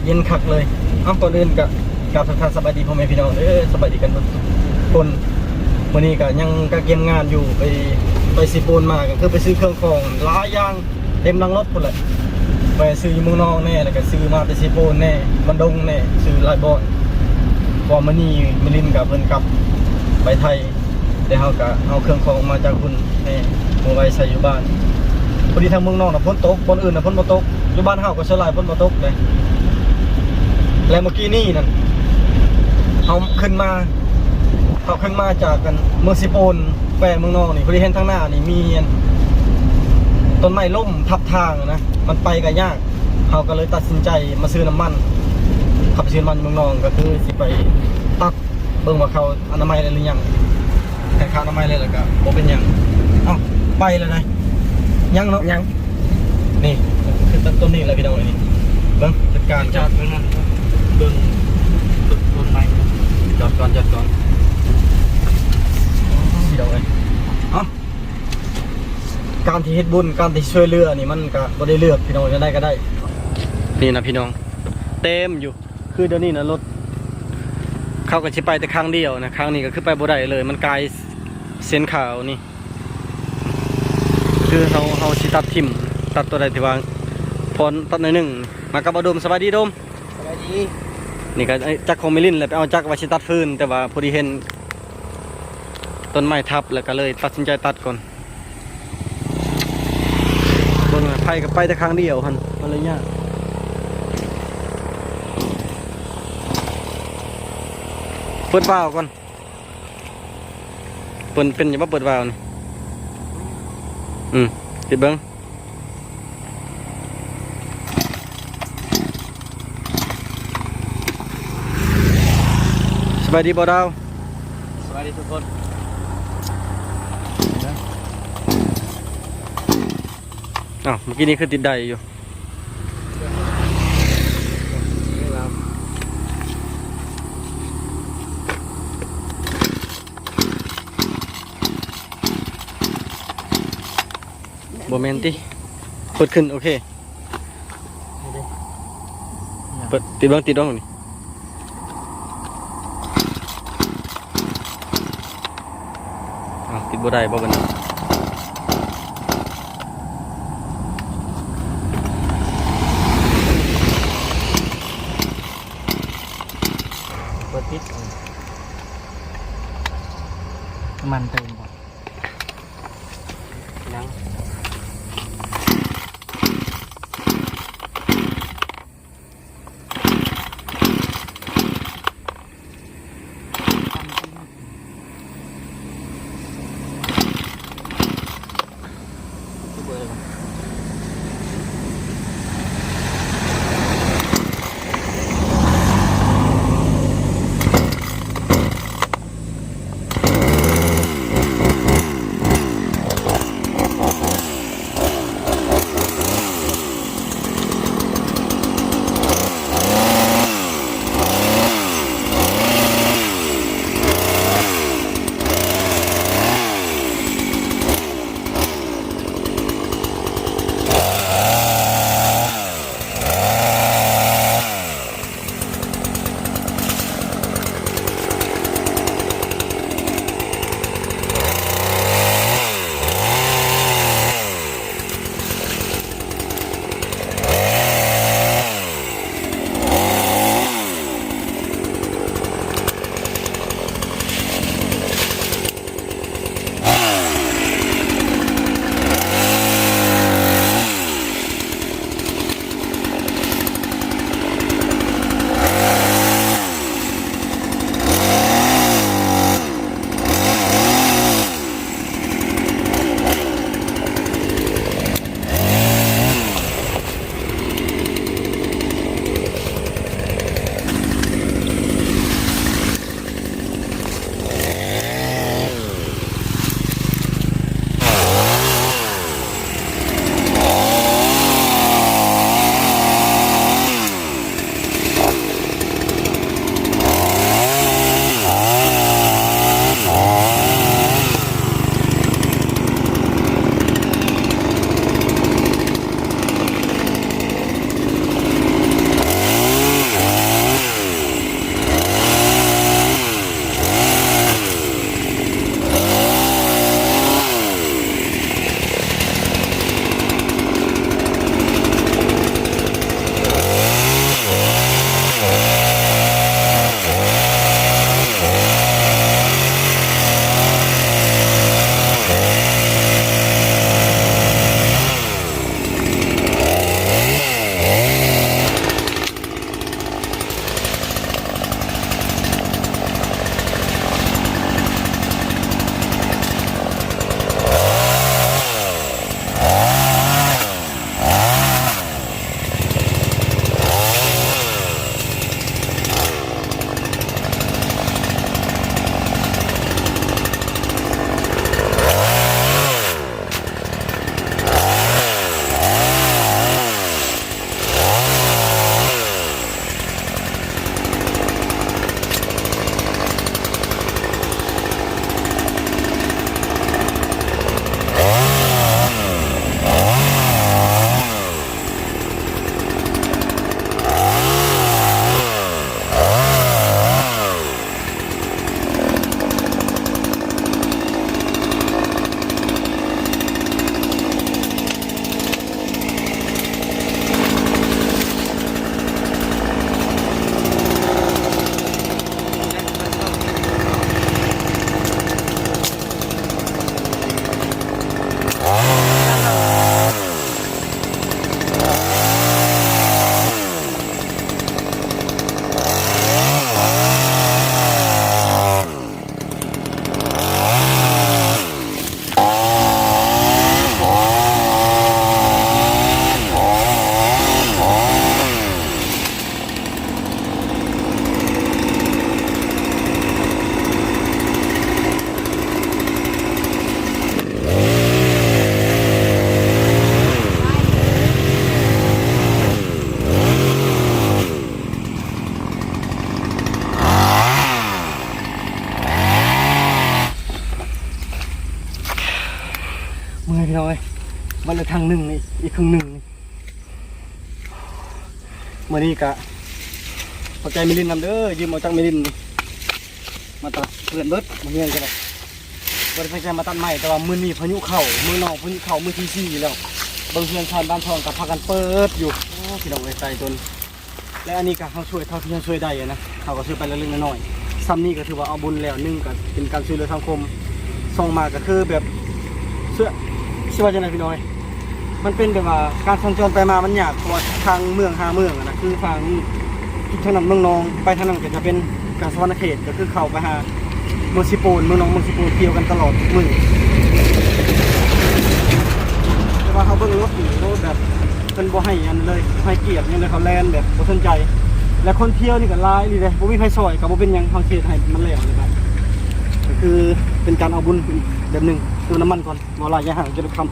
ເຫັນຄັກເລີຍ. ເອົ້າ ກ່ອນອື່ນກະກາບທັກທາຍສະບາຍດີພໍ່ແມ່ພີ່ນ້ອງເດີ, ສະບາຍດີກັນເບິດທຸກຄົນ. ມື້ນີ້ກະຍັງກະກຽມງານຢູ່ ໄປ ໄປເຊໂປນມາ ກະຄືໄປຊື້ເຄື່ອງຂອງຫຼາຍຢ່າງ ເຕັມຫຼັງລົດພຸ້ນແຫຼະ. ໄປຊື້ຢູ່ເມືອງນອງແດ່ ແລ້ວກະຊື້ມາແຕ່ເຊໂປນແດ່ ບັນດົງແດ່ ຊື້ຫຼາຍບ່ອນ. ເພາະວ່າມື້ນີ້ມິລິນກະເພິ່ນກັບໄປໄທ ແຕ່ເຮົາກະເອົາເຄື່ອງຂອງມາຈາກພຸ້ນແດ່ ເອົາໄວ້ໃສ່ຢູ່ບ້ານ. ພໍດີທາງເມືອງນອກນະຝົນຕົກ, ບ່ອນອື່ນນະຝົນບໍ່ຕົກ, ຢູ່ບ້ານເຮົາກະສ່ວນຫຼາຍຝົນບໍ່ຕົກເດ້. ແລະມື້ກີ້ນີ້ນັ້ນ ເຮົາຂຶ້ນມາ ເຮົາຂຶ້ນມາຈາກ ອັນ ເມືອງເຊໂປນ ແຂວງເມືອງນອງນີ້ ພໍດີເຫັນທາງໜ້ານີ້ມີ ອັນ ຕົ້ນໄມ້ລົ້ມທັບທາງນະ ມັນໄປກະຍາກ. ເຮົາກະເລີຍຕັດສິນໃຈມາຊື້ນ້ຳມັນ ຂັບໄປຊື້ນ້ຳມັນເມືອງນອງ ກະຄືຊິໄປຕັດ ເບິ່ງວ່າເຂົາອະນາໄມແລ້ວຫຼືຍັງ. ຄັນເຂົາອະນາໄມແລ້ວ ແລ້ວກະບໍ່ເປັນຫຍັງ. ເອົ້າ ໄປແລ້ວນະ. ຍັງເນາະ ຍັງ. ນີ້ ຄືຕົ້ນນີ້ແຫຼະພີ່ນ້ອງ. ນີ້ເບິ່ງ ຈັດການ ຈອດເບິ່ງນັ້ນ ເບິ່ງຕົ້ນໄມ້. ຈອດກ່ອນ ຈອດກ່ອນ ພີ່ນ້ອງເອີຍ. ເອົ້າ ການທີ່ເຮັດບຸນ ການທີ່ຊ່ວຍເຫຼືອນີ້ ມັນກະບໍ່ໄດ້ເລືອກພີ່ນ້ອງ, ແນວໃດກະໄດ້. ນີ້ນະພີ່ນ້ອງ ເຕັມຢູ່. ຄືດຽວນີ້ນະ ລົດເຂົາກະຊິໄປແຕ່ຂ້າງດຽວນະ, ຂ້າງນີ້ກະຄືໄປບໍ່ໄດ້ເລີຍ ມັນກາຍເສັ້ນຂາວນີ້. ຄືເຮົາ ເຮົາຊິຕັດຖິ້ມ ຕັດໂຕໃດທີ່ວ່າພໍຕັດໜ້ອຍໜຶ່ງ. ມາກັບອາໂດມ. ສະບາຍດີໂດມ. ສະບາຍດີ. ນີ້ກະຈັກຂອງມິລິນແຫຼະ ໄປເອົາຈັກວ່າຊິຕັດຟືນ ແຕ່ວ່າພໍດີເຫັນຕົ້ນໄມ້ທັບ ແລ້ວກະເລີຍຕັດສິນໃຈຕັດກ່ອນ. ເບິ່ງນະ ໄປກະໄປແຕ່ຂ້າງດຽວຫັ້ນ ມັນເລີຍຍາກ. ເປີດວາວກ່ອນ. ເປັນ ເປັນຫຍັງບໍ່ເປີດວາວນີ້? ອືມ ປິດເບິ່ງ. ສະບາຍດີບໍ່ດາວ? ສະບາຍດີທຸກຄົນ. ອ້າວ ເມື່ອກີ້ນີ້ຄືຕິດໄດ້ຢູ່. ບໍ່ແມ່ນຕິ? ເປີດຂຶ້ນ ໂອເຄ. ເປີດ ຕິດເບິ່ງ ຕິດເບິ່ງນີ້. ອ້າວ ຕິດບໍ່ໄດ້ບໍ່ບັດນີ້? ເປີດຕິດ ນ້ຳມັນເຕີມບໍ່? ຍັງ. ເ ເມື່ອຍພີ່ນ້ອງເອີຍ ບັດລະຖັງໜຶ່ງນີ້ ອີກເຄິ່ງໜຶ່ງນີ້. ມື້ນີ້ກະຂອບໃຈແມ່ລິນນຳເດີ ຢືມເອົາຈາກແມ່ລິນນີ້ ມາຕັດເຮືອນເບິດ ມາເຮືອນກໍໄດ້ ບໍ່ໄດ້ຕັ້ງໃຈມາຕັດໄມ້ ແຕ່ວ່າມື້ນີ້ພາຍຸເຂົ້າ ມື້ນອກພາຍຸເຂົ້າ ມື້ທີສີ່ແລ້ວ ເບິ່ງເຮືອນຊານບ້ານຊ່ອງກໍພາກັນເປີດຢູ່. ໂອ້ ພີ່ນ້ອງເອີຍ ຕາຍຕົນ. ແລະ ອັນນີ້ກໍເຮົາຊ່ວຍເທົ່າທີ່ເຮົາຊ່ວຍໄດ້ນະ ເຮົາກໍຊ່ວຍໄປເລັກໆນ້ອຍໆ ສ່ຳນີ້ກໍຖືວ່າເອົາບຸນແລ້ວ. ໜຶ່ງກໍເປັນການຊ່ວຍເຫຼືອສັງຄົມ ສອງມາກໍຄືແບບ ຊິວ່າຈັ່ງໃດພີ່ນ້ອງ ມັນເປັນແບບວ່າການສັນຈອນໄປມາມັນຍາກ ເພາະວ່າທາງເມືອງຫາເມືອງນະ ຄືທາງ ທາງນັ້ນເມືອງນອງ ໄປທາງນັ້ນກໍຈະເປັນແຂວງສະຫວັນນະເຂດ ກໍຄືເຂົ້າໄປຫາເມືອງເຊໂປນ ເມືອງນອງ ເມືອງເຊໂປນ ກ່ຽວກັນຕະຫຼອດມື້. ແຕ່ວ່າເຮົາເບິ່ງລົດນີ້ ໂອ້ ແບບ ເພິ່ນບໍ່ໃຫ້ອັນເລີຍ ໃຫ້ກຽດຫຍັງເລີຍ ເຂົາແລ່ນແບບບໍ່ສົນໃຈ ແລະ ຄົນທ່ຽວນີ້ກໍຫຼາຍອີ່ຫຼີເດ້ ບໍ່ມີໃຜຊ່ອຍກໍບໍ່ເປັນຫຍັງ ເຮົາຊິເຮັດໃຫ້ມັນແລ້ວນີ້ແຫຼະ. ກໍຄືເປັນການເອົາບຸນອີກແບບໜຶ່ງ ເຕີມນ້ຳມັນກ່ອນ ບໍ່ຫຼາຍຢ່າງ ຈະໄດ້ຄ່ຳ.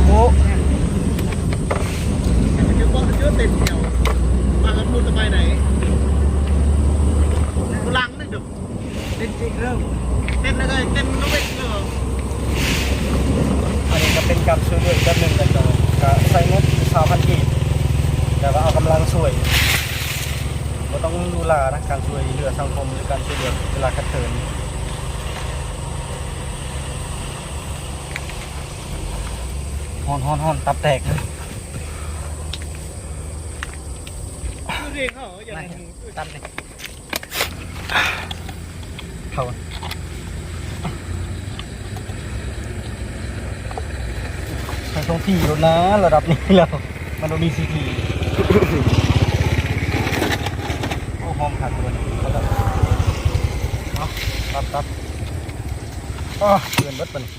ໂອ້ ເຕັມແຖວ ມາກັບຄົນສະບາຍໃດ ຜູ້ຫຼັງ ເຕັ້ນຈິກເລີຍ ເຕັ້ນແລ້ວກໍເຕັ້ນນຳເວກເລີຍ. ອັນນີ້ກໍເປັນການຊ່ວຍເຫຼືອອີກແບບໜຶ່ງ ແລ້ວກໍ ກໍໃຊ້ງົບຊາວພັນກີບ ແຕ່ວ່າເອົາກຳລັງຊ່ວຍ ບໍ່ຕ້ອງຫຼູຫຼານະ ການຊ່ວຍເຫຼືອສັງຄົມ ຫຼື ການຊ່ວຍເຫຼືອເວລາຂັດເຂີນ. ຮ້ອນໆໆ ຕັບແຕກເລີຍ ເຮົາຢ່າງ ຕັບແຕກ. ເຂົ້າ ໃຫ້ທ້ອງທີ່ໂລດນາ ລະດັບນີ້ແລ້ວ ມັນບໍ່ມີຊີທີ. ໂອ້ ຫອມຄັກເລີຍ ເອົາ ຕັບ ຕັບ ອໍ ເປື້ອນເບິດບັດນີ້.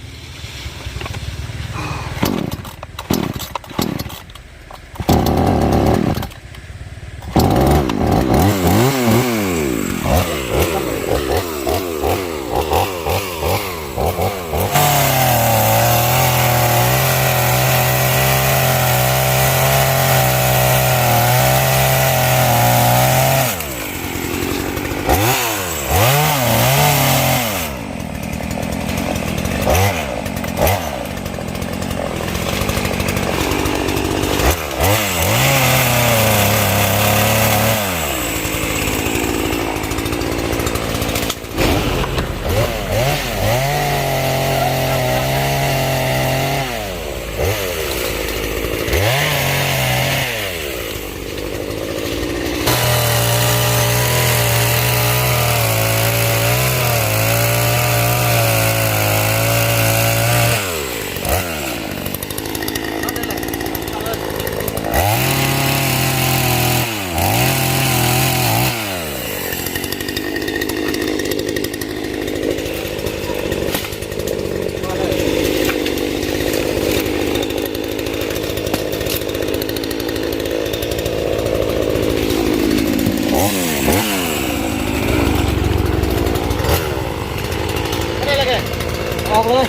ອອກເລີຍ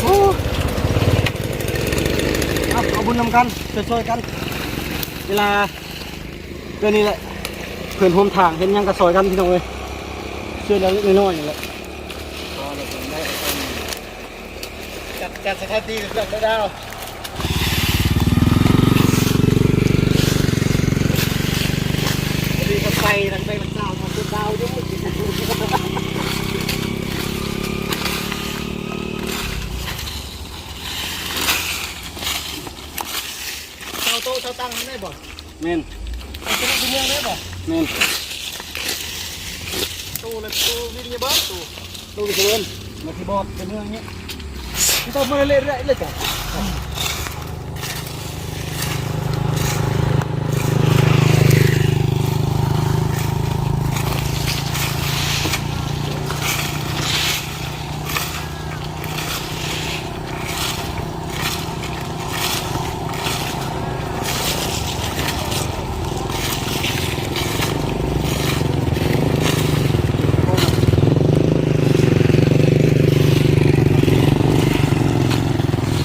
ໂອ້ ເອົາ ເອົາບຸນນຳກັນ ຊ່ວຍໆກັນ ເວລາ ແບບນີ້ແຫຼະ ເພື່ອນຮ່ວມທາງ ເຫັນຫຍັງກໍຊ່ອຍກັນ ພີ່ນ້ອງເອີຍ ຊ່ວຍເລັກໆນ້ອຍໆນີ້ແຫຼະ. ຈັດ ຈັດສະຖານທີ່ເຄື່ອງໄດ້ແລ້ວ ພໍດີກໍໄປ ທັງໄປວັນເສົາ ທັງຄືນເສົາຢູ່ ເສົາໂຕະເສົາຕັ່ງນັ້ນໄດ້ບໍ່? ແມ່ນ ເອົາໂຕະໄປເມືອງໄດ້ບໍ່? ແມ່ນ ໂຕະລະ ໂຕະວິນຍາບານ ໂຕະ ໂຕະວິນຍາບານ ມາທີ່ບອດເປັນເມືອງນີ້ ໂຕະມາເລື້ອຍໆເລີຍຈ້ະ.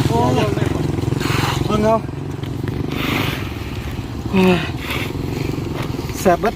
ໂອ້ຍ ເບິ່ງເອົາ ແຊບເບິດ.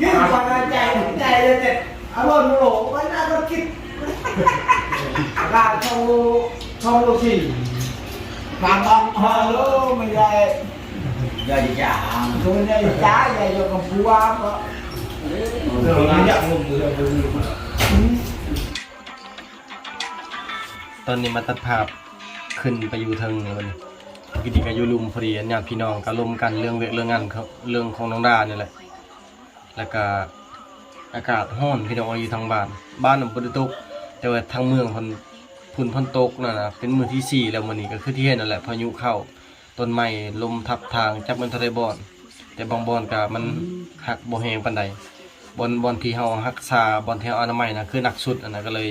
ຄິດວ່າໃນໃຈ ໃນໃຈເລີຍເດ້ ອາລົມໂລກໄວ້ໜ້າກໍຄິດ ອາກາດສອງໂລ ສອງໂລສີ່ ການຕ້ອງຮອໂລ ແມ່ນໃຫຍ່ ໃຫຍ່ຈ້າ ໂຕໃຫຍ່ຈ້າ ໃຫຍ່ຢູ່ກັບຜົວເນາະ ເອີ ຢາກລົມເຮືອ ຕອນນີ້ມາຕັດພາບຂຶ້ນໄປຢູ່ເທິງແລ້ວບັດນີ້ ກິນນີ້ກໍຢູ່ລຸ່ມພໍດີ ອັນຍາດພີ່ນ້ອງກໍລົມກັນເລື່ອງວຽກເລື່ອງງານ ເລື່ອງຂອງນ້ອງດານີ້ແຫຼະ ແລ້ວກໍອາກາດຮ້ອນພີ່ນ້ອງເອີຍ ຢູ່ທາງບ້ານ ບ້ານນະບໍ່ໄດ້ຕົກ ແຕ່ວ່າທາງເມືອງເພິ່ນ ຝົນເພິ່ນຕົກນັ້ນນະ ເປັນມື້ທີສີ່ແລ້ວ ມື້ນີ້ກໍຄືທີ່ເຫັນນັ້ນແຫຼະ ພາຍຸເຂົ້າ ຕົ້ນໄມ້ລົ້ມທັບທາງ ຈັກແມ່ນເທົ່າໃດບ່ອນ ແຕ່ບາງບ່ອນກໍມັນຫັກບໍ່ແຮງປານໃດ. ບ່ອນ ບ່ອນທີ່ເຮົາຮັກສາ ບ່ອນທີ່ເຮົາອະນາໄມນະ ຄືໜັກສຸດຫັ້ນນະ ກໍເລີຍ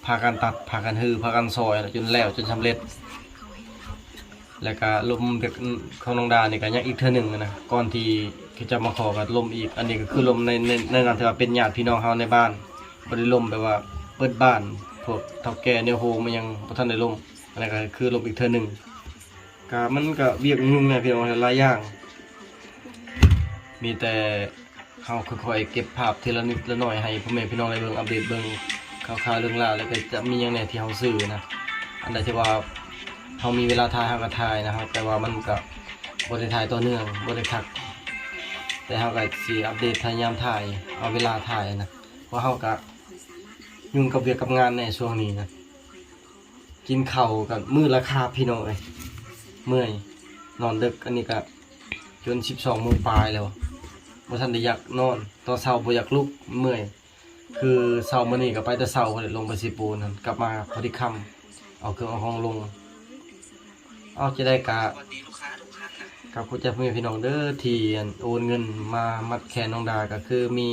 ພາກັນຕັດ ພາກັນຮື້ ພາກັນຊອຍ ຈົນແລ້ວ ຈົນສຳເລັດ. ແລ້ວກະລົມແບບຂອງນ້ອງດານີ້ກະຍັງອີກເທື່ອໜຶ່ງນະ ກ່ອນທີ່ເຂົາເຈົ້າມາຂໍກະລົມອີກ. ອັນນີ້ກະຄືລົມໃນ ໃນ ໃນນາມທີ່ວ່າເປັນຍາດພີ່ນ້ອງເຮົາໃນບ້ານ ບໍ່ໄດ້ລົມແບບວ່າເປີດບ້ານ ພວກເຖົ້າແກ່ແນວໂຮມອີ່ຫຍັງບໍ່ທັນໄດ້ລົມ. ອັນນັ້ນກະຄືລົມອີກເທື່ອໜຶ່ງ ກະມັນກະວຽກຫຍຸ້ງແດ່ພີ່ນ້ອງ ຫຼາຍຢ່າງ ມີແຕ່ ເຮົາຄ່ອຍໆເກັບພາບທີລະນິດລະໜ້ອຍໃຫ້ພໍ່ແມ່ພີ່ນ້ອງໄດ້ເບິ່ງ ອັບເດດເບິ່ງຂ່າວໆເລື່ອງລາວ ແລ້ວກໍຈະມີຫຍັງແດ່ທີ່ເຮົາຊື້ນະ ອັນໃດທີ່ວ່າເຮົາມີເວລາຖ່າຍເຮົາກໍຖ່າຍນະ ແຕ່ວ່າມັນກໍບໍ່ໄດ້ຖ່າຍຕໍ່ເນື່ອງ ບໍ່ໄດ້ຄັກ ແຕ່ເຮົາກໍຊິອັບເດດພະຍາຍາມຖ່າຍ ເອົາເວລາຖ່າຍນະ ເພາະເຮົາກໍຫຍຸ້ງກັບວຽກກັບງານແດ່ຊ່ວງນີ້ນະ. ກິນເຂົ້າກັນມື້ລະຄາບ ພີ່ນ້ອງເອີຍ ເມື່ອຍ ນອນເດິກ. ອັນນີ້ກະຈົນສິບສອງໂມງປາຍແລ້ວ ບໍ່ທັນໄດ້ຢາກນອນ ຕອນເຊົ້າບໍ່ຢາກລຸກ ເມື່ອຍ. ຄືເຊົ້າມື້ນີ້ກະໄປແຕ່ເຊົ້າພຸ້ນແຫຼະ ລົງໄປເຊໂປນຫັ້ນ ກັບມາພໍດີຄ່ຳ ເອົາເຄື່ອງເອົາຂອງລົງ. ເອົາ ຈັ່ງໃດກະ ກະຂໍຂອບໃຈພໍ່ແມ່ພີ່ນ້ອງເດີ ທີ່ ອັນ ໂອນເງິນມາມັດແຂນນ້ອງດາ ກະຄືມີ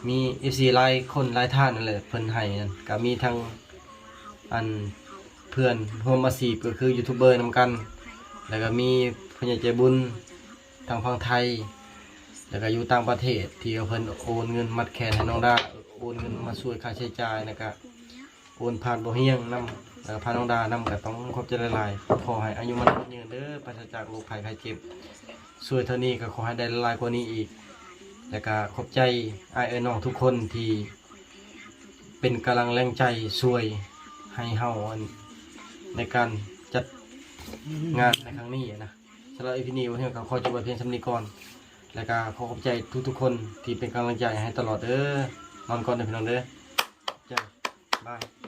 ມີເອັຟຊີຫຼາຍຄົນຫຼາຍທ່ານນັ້ນແຫຼະ ເພິ່ນໃຫ້ນັ້ນ ກະມີທັງ ອັນ ເພື່ອນຮ່ວມອາຊີບ ກໍຄືຢູທູບເບີນຳກັນ ແລ້ວກໍມີຜູ້ໃຫຍ່ໃຈບຸນທາງຝັ່ງໄທ ແລ້ວກໍຢູ່ຕ່າງປະເທດ ທີ່ວ່າເພິ່ນໂອນເງິນມັດແຂນໃຫ້ນ້ອງດາ ໂອນເງິນມາຊ່ວຍຄ່າໃຊ້ຈ່າຍ ແລ້ວກໍໂອນຜ່ານບໍ່ຮຽງນຳ ແລ້ວກໍຜ່ານນ້ອງດານຳ ກໍຕ້ອງຂອບໃຈຫຼາຍໆ. ຂໍໃຫ້ອາຍຸໝັ້ນຍືນເດີ ປາສະຈາກໂລກໄພໄຂ້ເຈັບ. ຊ່ວຍເທົ່ານີ້ກໍຂໍໃຫ້ໄດ້ຫຼາຍກວ່ານີ້ອີກ ແລ້ວກໍຂອບໃຈອ້າຍເອື້ອຍນ້ອງທຸກຄົນທີ່ ເປັນກຳລັງແຮງໃຈຊ່ວຍໃຫ້ເຮົາ ອັນ ໃນການຈັດງານໃນຄັ້ງນີ້ນະ. ສຳລັບອີພີນີ້ ບ່າວຮຽງກໍຂໍຈົບໄວ້ພຽງສ່ຳນີ້ກ່ອນ ແລ້ວກໍຂໍຂອບໃຈທຸກໆຄົນທີ່ເປັນກຳລັງໃຈໃຫ້ຕະຫຼອດເດີ. ນອນກ່ອນເດີພີ່ນ້ອງເດີ. ຂອບໃຈ. ບາຍ.